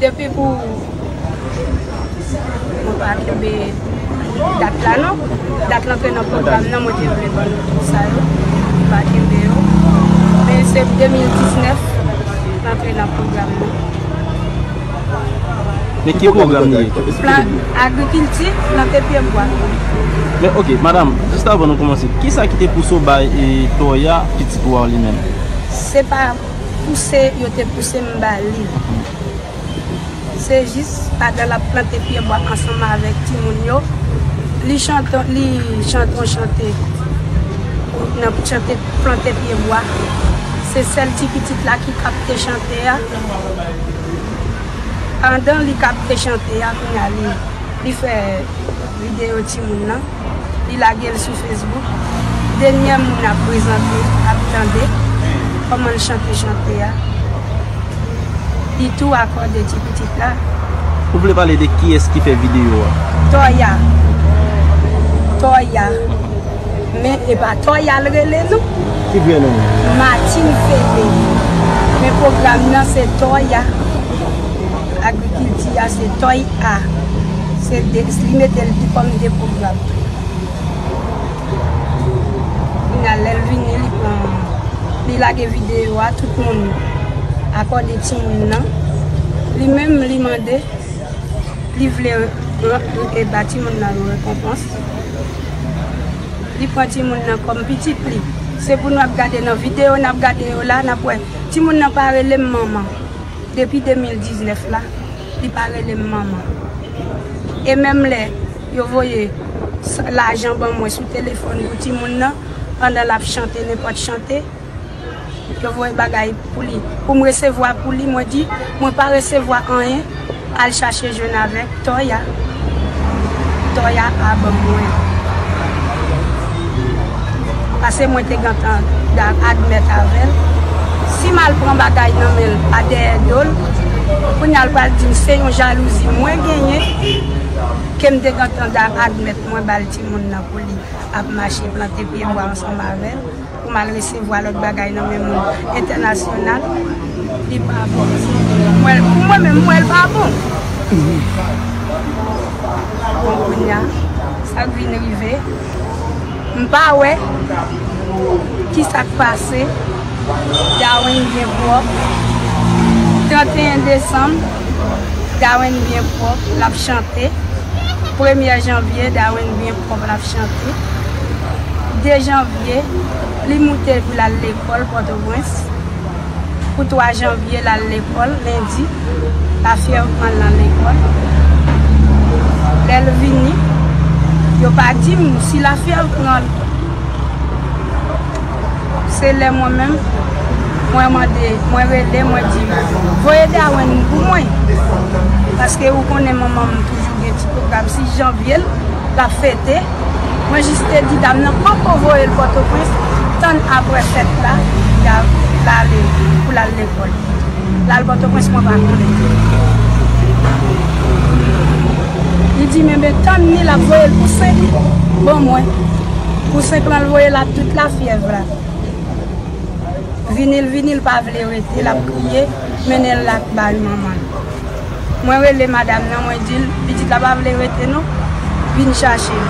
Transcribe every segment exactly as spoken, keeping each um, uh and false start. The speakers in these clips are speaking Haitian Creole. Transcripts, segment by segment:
Depi pou mwen pa kenbe dat la non. Dat l antre nan pwogram nan, mwen te vle ban nou tout sa yo. Mwen pa kenbe yo. Men se de mil diznèf l antre nan pwogram nan. Men ki pwogram li ye? Plan agrikilti, plante pye bwa. Men, ok, madanm, jis avan nou kòmanse, kisa ki te pouse w bay, e, Toya pitit ou a li menm? Se pa pouse yo te pouse m ba li. Se jis pandan l ap plante pye bwa ansanm avèk timoun yo, li chante, li chante yon chante, nan chante plante pye bwa. Se sèl ti pitit la ki kapte chante a. Pandan li kapte chante a, kounye a li, li fè videyo timoun nan, li lage l sou Facebook. Dènye moun ap prezante, ap tande kòman l chante chante a. Li tou akòde ti pitit la. Ou vle pale de kiyès ki fè videyo a? Toya. Toya. Men e pa Toya l rele non. Ki vrè non l? Martine Fede. Men pwogram nan se Toya. Agrikilti a se Toy A. Se de, li mete l tou kòm de pwogram. Kounye a, lè l vini, li pran, li lage videyo a, tout moun akòde timoun nan. Li menm, li mande, li vle re-, re-, e ba timoun nan yon rekonpans. Li pran timoun nan kòm pitit li. Se pou nou ap gade nan videyo, n ap gade yo la, n ap wè. Timoun nan pa rele m manman. Depi de mil diznèf la, li pa rele m manman. E menm lè yo voye s-, lajan ban mwen sou telefòn pou timoun nan, pandan l ap chante nenpòt chante, yo voye bagay pou li, pou m resevwa pou li, mwen di, mwen pa resevwa anyen, al chache jwenn avèk Toya. Toya a ban mwen. Paske mwen te gentan da-, admèt avè l. Si m al pran bagay nan men l, pa dèyè do l, kounye a l pral di m se yon jalouzi mwen genyen, ke m te gentan da-, admèt mwen ba l timoun nan pou li ap mache plante pye bwa ansanm avè l. Pou m al resevwa lòt bagay nan men moun entènasyonal, li pa bon. Mwen, pou mwen menm, mwen, l pa bon. Bon, kounye a, sa k vin rive, m pa wè kisa k pase. Darwin byen pwòp. Tranteyen desanm, Darwin byen pwòp, l ap chante. Premyè janvye, Darwin byen pwòp, l ap chante. De janvye, li moute pou l al lekòl Pòtoprens. Pou twa janvye, l al lekòl, lendi, lafyèv pran l nan lekòl. Lè l vini, yo pa di m si lafyèv pran l. Se lè mwen menm, mwen mande, mwen rele, mwen di, voye Darwin pou mwen. Paske ou konnen manman m toujou gen ti pwogram sis janvye l, l ap fete. Mwen jis te di dam nan, poko voye l Pòtoprens, tann apre fèt la, l a-, l ale, pou l al lekòl. L al Pòtoprens, mwen pa konnen. Li di m, enben, tann li, l ap voye l pou senk ban mwen. Pou senk lan, l voye l ak tout lafyèv la. Vini l, vini l pa vle rete, l ap kriye, mennen l la bay manman l. Mwen rele madanm nan, mwen di l, pitit la pa vle rete non, vin chache l.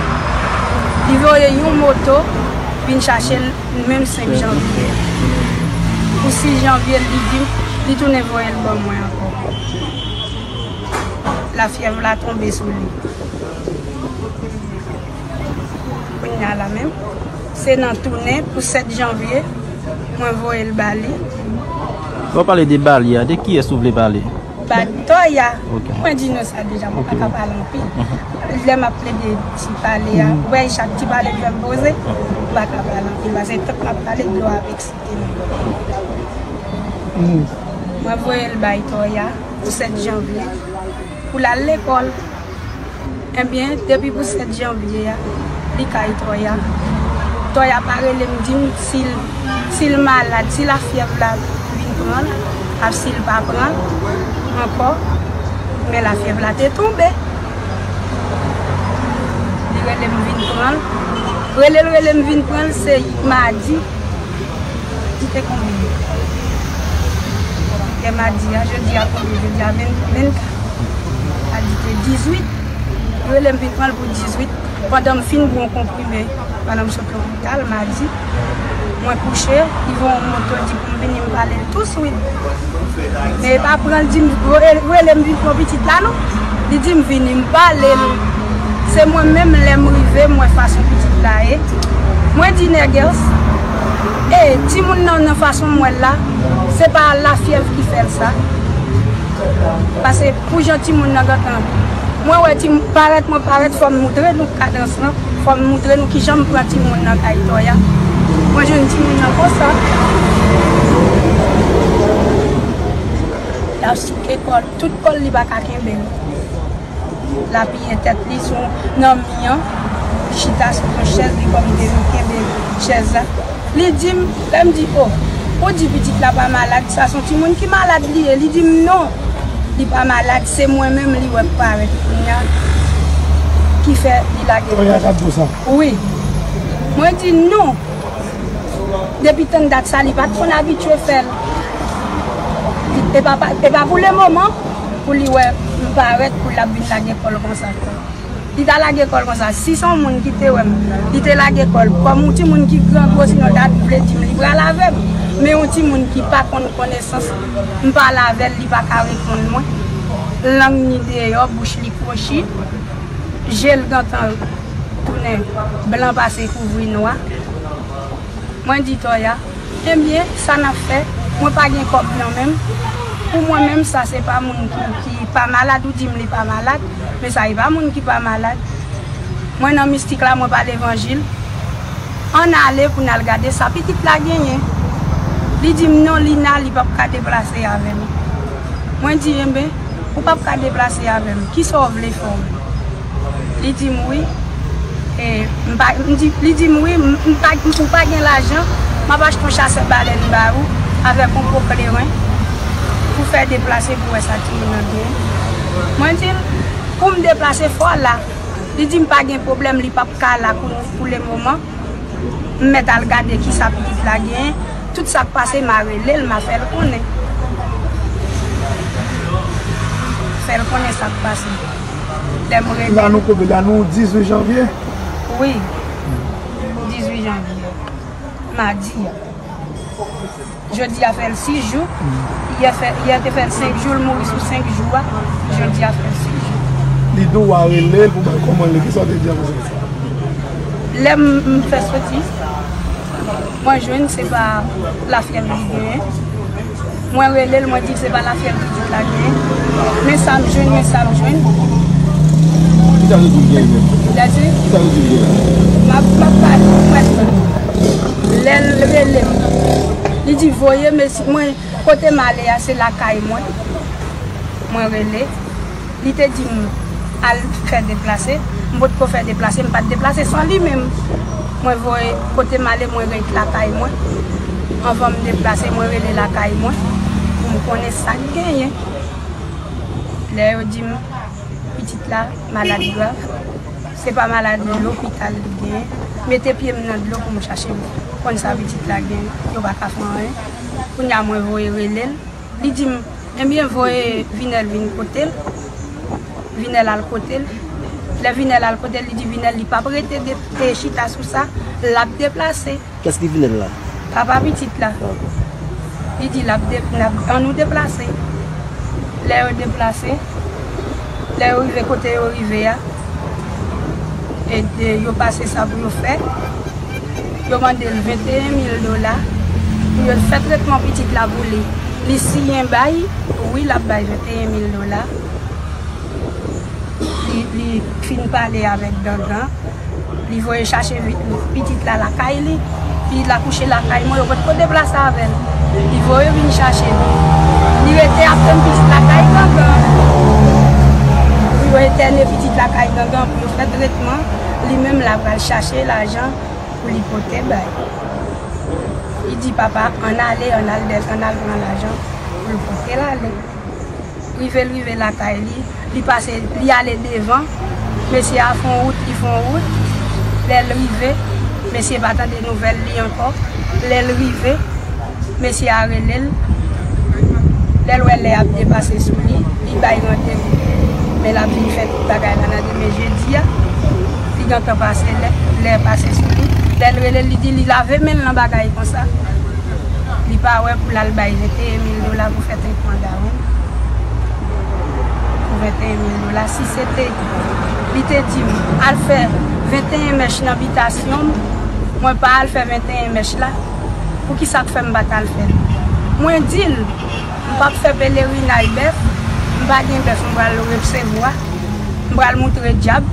Li voye yon moto, vin chache l, menm senk janvye. Pou sis janvye, li di, li tounen voye l ban mwen ankò. Lafyèv la tonbe sou li. Kounye a la menm, se nan tounen pou sèt janvye, mwen voye l ba li. Lè w pale de ba li a, de kiyès ou vle pale? Ba Toya. Ok. Mwen di nou sa deja, mwen pa ka pale anpil. Lè m ap plede ti pale a, ou wè chak ti pale m fè m poze, m pa ka pale anpil, paske tank m ap pale, dlo ap eksite m. Mwen voye l bay Toya pou sèt janvye, pou l al lekòl. Ebyen, depi pou sèt janvye a, li kay Toya. Toya pa rele m di m si l, si l malad, si lafyèv la vin pran l, ak si l pa pran l ankò, men lafyèv la te tonbe. Li rele m vin pran l. Rele l, rele m vin pran l, se madi. Li te konbyen? Yè madi a, jodi a konbyen? Jodi a venn, vennkat. Madi te dizuit. Yo rele m vin pran l pou dizuit. Pandan m fin pran yon konprime, pandan m sot lopital, madi, mwen kouche, li voye yon moto, li di pou m vini, m pale l touswit. Men e pa pran l di m, rele m vin pran pitit la, non. Li di m vini, m pale l. Se mwen menm, lè m rive, m wè fason pitit la ye. Mwen di, nègès, e, timoun nan, nan fason m wè l la, se pa lafyèv ki fè l sa. Paske pou jan timoun nan gentan, mwen wè ti parèt, mwen parèt, fò m moutre nou kadans lan, fò m moutre nou kijan m pran timoun nan kay Toya. Mwen jwenn timoun nan konsa. L ap souke kò l, tout kò l, li pa ka kenbe l. L apiye tèt li sou, nan mi an, li chita sou yon chèz, li kòm te vin kenbe chèz la. Li di m, lè m di, o, ou di pitit la pa malad, sa se yon timoun ki malad li ye. Li di m, non, li pa malad, se mwen menm li wè k parèt kounye a, ki fè li lage. Toya k ap di w sa? Wi. Mwen di, non. Depi tann dat sa, li pa t konn abitye fè l. E pa, pa, e pa pou lemoman, pou li wè m parèt, pou l ap vin lage kò l konsa. Li ta lage kò l konsa. Si se yon moun ki te wè m, li te lage kò l. Kòm yon timoun ki grangwo, sinon ta vle di m li pral avè m. Men yon timoun ki pa konn konesans, m pale avè l, li pa ka reponn mwen. Lang ni deyò, bouch li kwochi, je l gentan tounen blan pase kouvri nwa. Mwen di Toya, ebyen, sa n ap fè, mwen pa gen kòb nan men m. Pou mwen menm, sa se pa moun ki, ki pa malad, ou di m li pa malad, men sa e pa moun ki pa malad. Mwen nan mistik la, mwen pa levanjil. Ann ale pou n al gade sa pitit la genyen. Li di m non, Lina, li p ap ka deplase avè m. Mwen di, enben, ou p ap ka deplase avè m. Kisa w vle fè w menm? Li di m wi. E, m pa, m di, li di m wi, m, m pa, m, ou pa gen lajan, m ap achte yon chasè balèn ba ou avèk yon gwo kleren pou fè deplase pou wè sa timoun nan genyen. Mwen di l, pou m deplase fò la. Li di m pa gen pwoblèm, li p ap ka la pou, pou lemoman. M mèt al gade kisa pitit la genyen. Tout sa k pase, m a rele l, m a fè l konnen. Fè l konnen sa k pase. Lè m rele. La nou konbyen? La nou dizuit janvye? Wi. Dizuit janvye. Madi a. Jodi a fè l sis jou. Yè fè, yè te fè l senk jou, l mouri sou senk jou a. Jodi a fè l sis jou. Li di w a rele l pou bay kòman l ye, kisa w te di apre sa? Lè m, m fè soti, mwen jwenn se pa lafyèv li genyen. Mwen rele l, mwen di l se pa lafyèv pitit la genyen. Men sa m jwenn, men sa m jwenn. Kisa w te di l genyen menm? Kisa w te di l genyen? M ap, m ap pale, mwen. Lè l rele m, li di voye mesye, mwen, kote m ale a, se lakay mwen. Mwen rele. Li te di m al fè deplase. M potko fè deplase, m pa t deplase san li menm. Mwen voye kote m ale, mwen ret lakay mwen. Anvan m deplase, mwen rele lakay mwen pou m konnen sa k genyen. Lè yo di m pitit la malad grav, se pa maladi lopital li genyen. Mete pye m nan dlo pou m chache konn sa pitit la genyen. Yo pa ka fè anyen. Kounye a mwen voye rele l. Li di m, ebyen, voye Vinèl vin kote l. Vinèl al kote l. Lè Vinèl al kote l, li di Vinèl li p ap rete de, de chita sou sa, l ap deplase. Kiyès ki Vinèl la? Papa pitit la. Li di l ap de, l ap, ann nou deplase. Lè yo deplase, lè yo rive kote yo rive a, e, e yo pase sa pou yo fè. Yo mande l venteyen mil dola pou yo fè tretman pitit la pou li. Li siyen bay, wi, l ap bay venteyen mil dola. Li, li fin pale avèk Gangan. Li voye chache vi-, pitit la lakay li. Pitit la kouche lakay mwen, yo potko deplase avè l. Li voye vin chache li. Li rete ap tann pitit la kay Gangan. Pou yo entène pitit la kay Gangan, pou yo fè tretman. Li menm la pral chache lajan pou li pote bay. Li di papa, ann ale, ann al dèyè, ann al pran lajan pou l pote l ale. Rive l rive lakay li, li pase, li ale devan. Mesye a fè yon wout, li fè yon wout. Lè l rive, mesye pa tande nouvèl li ankò. Lè l rive, mesye a rele l. Lè l wè lè ap depase sou li, li bay randevou. Men l ap vin fè tout bagay la nan demen jedi a. Li gentan pase lè, lè pase sou li. Lè l rele, li di li lave men l nan bagay konsa. Li pa wè pou l al bay venteyen mil dola pou fè tretman Darwin. Pou venteyen mil dola. Si se te, li te di m, al fè venteyen mèch nan bitasyon m, mwen pa al fè venteyen mèch la, poukisa k fè m pa t al fè l? Mwen di l, m p ap fè pelerinaj bèf, m pa gen bèf m pral resevwa, m pral moutre dyab,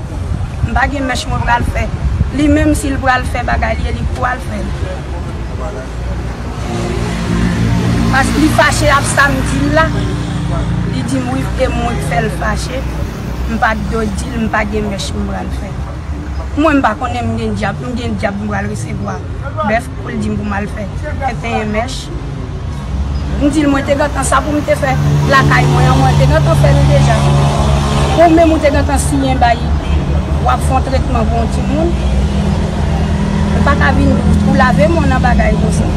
m pa gen mèch mwen pral fè. Li menm, si l pral fè bagay li, e li k pral fè l. Paske li fache ap sa m di l la. Li di m wi, e mwen k fè l fache. M pa t dwe di l, m pa gen mèch m pral fè. Mwen, m pa konnen m gen dyab, m gen dyab m pral resevwa. Bèf pou l di m pou m al fè venteyen mèch. M di l, mwen te gentan sa pou m te fè lakay mwen an, mwen te gentan fè l deja. Ou menm ou te gentan siyen bay, w ap fè yon tretman pou yon timoun. Ou pa ka vin pou lave men w nan bagay konsa.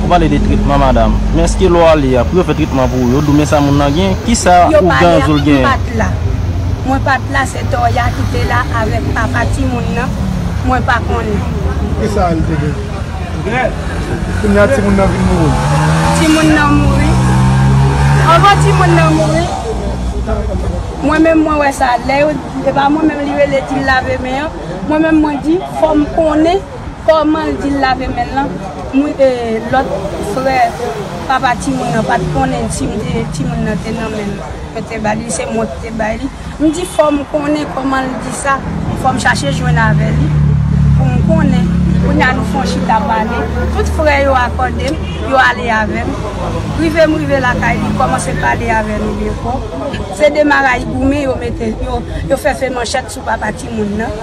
Ou pale de tretman, madanm. Men èske lè w ale a, pou yo fè tretman pou ou, yo di w men sa moun nan gen? Kisa Yo ou pale gen, a, ou l m gen? Pa t la. Mwen pa t la, se Toya ki te la avèk papa timoun nan. Mwen pa konnen. Kisa l te gen? Kounye a timoun nan vin mouri. Timoun nan mouri. Anvan timoun nan mouri, mwen menm mwen wè sa. Lè yo, e pa mwen menm li rele di l lave men an. Mwen menm mwen di, fò m konnen kòman l di l lave men l lan. Mwen, e, lòt frè papa timoun nan pa t konnen si m te, timoun nan te nan men l. Mwen te ba li, se mwen ki te bay li. M di fò m konnen kòman l di sa, fò m chache jwenn avè li pou m konnen. Kounye a nou fè yon chita pale. Tout frè yo akòde m, yo ale avè m. Rive m rive lakay li, kòmanse pale avè nou de kò. Se de maray goumen yo mete, yo, yo fè fè manchèt sou papa timoun nan.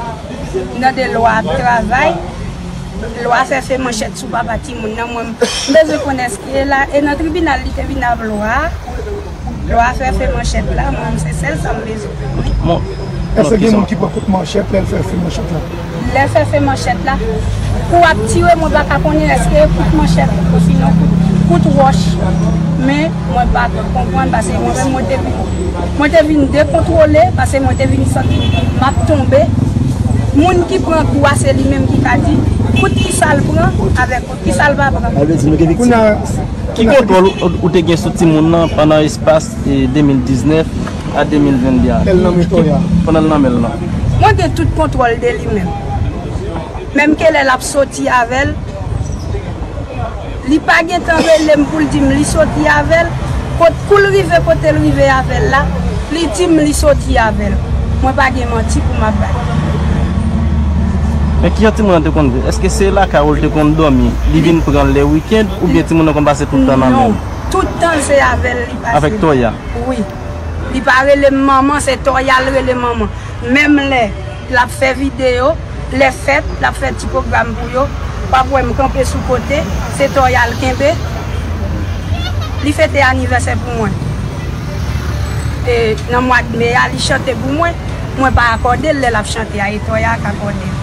Nan de lwa ap travay. Lwa fè fè manchèt sou papa timoun nan, mwen m bezwen konn èske e la, e nan tribinal li te vin ap lwa a. Lwa fè fè manchèt la, mwen m se sèl sa m bezwen. Bon, Èske gen moun ki pran kout manchèt lè l fè fè manchèt la? Lè fè fè manchèt la, kou ap tire, mwen pa ka konnen èske e kout manchèt, osinon kout, kout wòch. Men mwen pa konprann, paske mwen menm mwen te vin, mwen te vin dekontwole, paske mwen te vin santi m ap tonbe. Moun ki pran kou a, se li menm ki ka di kout ki sa l pran avèk kout ki sa l pa pran. Sa vle di nou gen viktim. Kounye a, Ki kontwòl ou, ou te gen sou timoun nan pandan espas, e, de mil diznèf a de mil venn de a? Lè l nan men Toya. Pandan l nan men l lan. Mwen gen tout kontwòl de li menm. Menm ke lè l ap soti avè l, li pa gentan rele m pou l di m li soti avè l. Kot kou l rive, kote l rive avè l la, li di m li soti avè l. Mwen pa gen manti pou m ap bay. Men kijan timoun nan te konn viv? Èske se lakay ou l te konn dòmi? Li vin pran l lè wikenn oubyen timoun nan konn pase tout tan nan men l? Non, tout tan se avè l li pase. Avèk Toya? Wi. Li pa rele m manman, se Toya l rele manman. Menm lè l ap fè videyo, lè fèt, l ap fè ti pwogram pou yo, w ap wè m kanpe sou kote, se Toya l kenbe. Li fete anivèsè pou mwen. E, nan mwa d me a, li chante pou mwen. Mwen pa akòde l lè l ap chante a, e Toya k akòde l.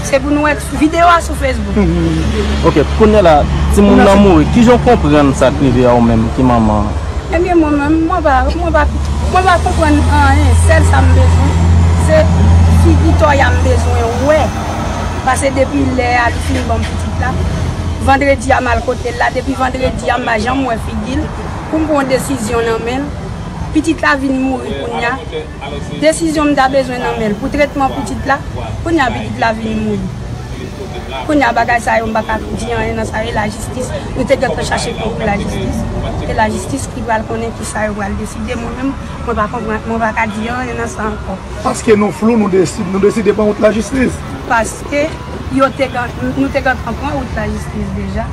Se pou nou wè videyo a sou Facebook. Ok, kounye a la, timoun nan mouri. Kijan w konprann sa k rive a ou menm ki manman an? Ebyen, mwen menm, mwen pa, mwen pa, mwen pa konprann anyen. Sèl sa m bezwen, se figi Toya m bezwen wè. Paske depi lè a, li fin ban m pitit la. Vandredi a, m al kote l la. Depi vandredi a, m pa janm wè figi l. Pou m pran yon desizyon nan men l. Pitit la vin mouri kounye a. Desizyon m ta bezwen nan men l pou tretman pitit la, kounye a pitit la vin mouri. Kounye a bagay sa yo, m pa ka di anyen nan sa, e lajistis, nou te gentan chache pou lajistis. E lajistis ki pral konnen kisa yo pral deside. Mwen menm, mwen pa konprann, mwen pa ka di anyen nan sa ankò. Paske nou flou, nou deside, nou deside pran wout lajistis. Paske yo te gen, nou te gentan pran wout lajistis deja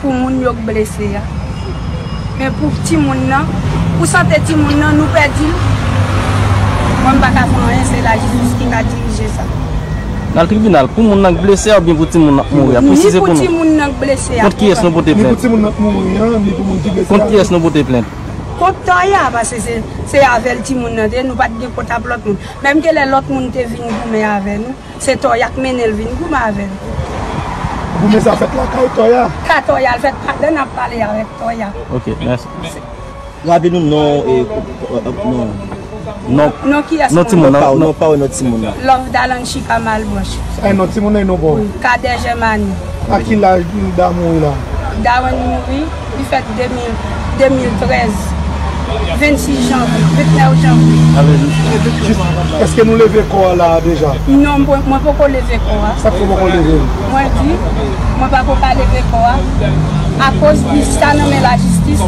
pou moun yo k blese a. Men pou timoun nan, pou sante timoun nan, nou pèdi l. Mwen, m pa ka fè anyen, se lajistis ki ka dirije sa. N al tribinal pou moun nan k blese a oubyen pou timoun nan k mouri a? Ni pou timoun nan k blese a. Kont kiyès nou pote plent? Ni pou timoun nan k mouri an, ni pou moun ki blese a. Kont kiyès nou pote plent? Kont Toya, paske se, se avè l timoun nan te ye, nou pa t gen pòtab lòt moun. Menm ke lè lòt moun te vin goumen avè nou, se Toya k mennen l vin goumen avè l. Goumen sa fèt lakay Toya. Ka Toya, l fèt pandan n ap pale avèk Toya. Ok, mèsi. Raple nou non, e, non. Non, non, kiyès? Non, timoun nan, non, pa wè non timoun nan. Love Dalanchika Malbranch. Sa e non timoun nan, e non pa w? Wi, Kadè Jèmani. A ki laj Hilda mouri la? Hilda mouri, li fèt de mil, de mil trèz, vennsis janvye, vennèf janvye. Jis, èske nou leve kò a la deja? Non, mwen, mwen poko leve kò a. Sa k fè w poko leve l? Mwen di, mwen pako ka leve kò a. Akoz li sa nan men lajistis,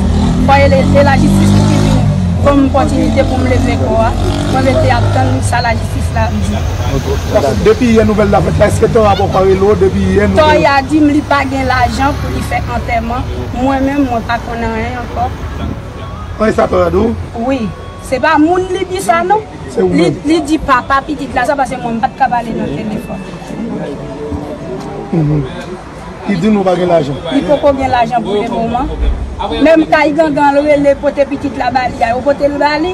fò e le-, e lajistis ki vin ban m opòtinite pou m leve kò a. Mwen rete ap tann sa lajistis la ap di. Depi yè nouvèl la fèt la, èske Toya poko rele w depi yè nouvèl? Toya di m li pa gen lajan pou li fè antèman. Mwen menm, mwen pa konn anyen ankò. Anyen sa Toya di w? Wi. Se pa moun li di sa non. Se ou menm. Li, li di papa pitit la sa, paske mwen m pa t ka pale nan telefòn. Mhm. Li di nou pa gen lajan. Li poko gen lajan pou le moman. Menm kay gangan l rele pote pitit la ba li a, yo pote l ba li.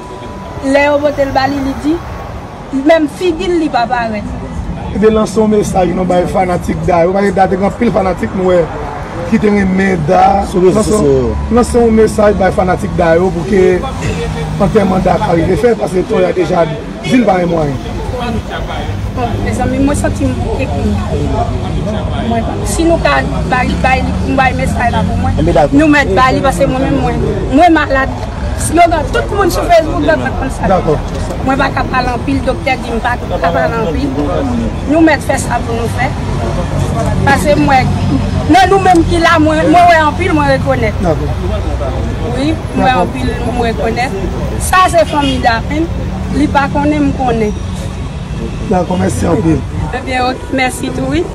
Lè yo pote l ba li, li di, menm figi l li pa parèt. Li te lanse yon mesaj non bay fanatik Da yo, paske Da te gen anpil fanatik nou wè ki te renmen Da. Sou rezo sosyo yo. Lanse yon mesaj bay fanatik Da yo pou ke antèman Da ka rive fèt, paske Toya deja di l pa gen mwayen. Bon, mezanmi, mwen santi m bouke kounye a. Mwen, si nou ka bay, bay li pou m bay mesaj la pou mwen, nou mèt bay li, paske mwen menm, mwen, mwen malad. Slogan, tout moun sou Facebook la pa konn sa. Dakò. Mwen pa ka pale anpil, doktè di m pa ka pale anpil. Nou mèt fè sa pou nou fè. Paske mwen, nan nou menm ki la, mwen, mwen wè anpil, mwen rekonèt. Dakò. Wi, mwen wè anpil, mwen rekonèt. Sa se fanmi Da menm, li pa konnen, m konnen. Dakò, mèsi anpil. Ebyen, ok, mèsi tou, wi.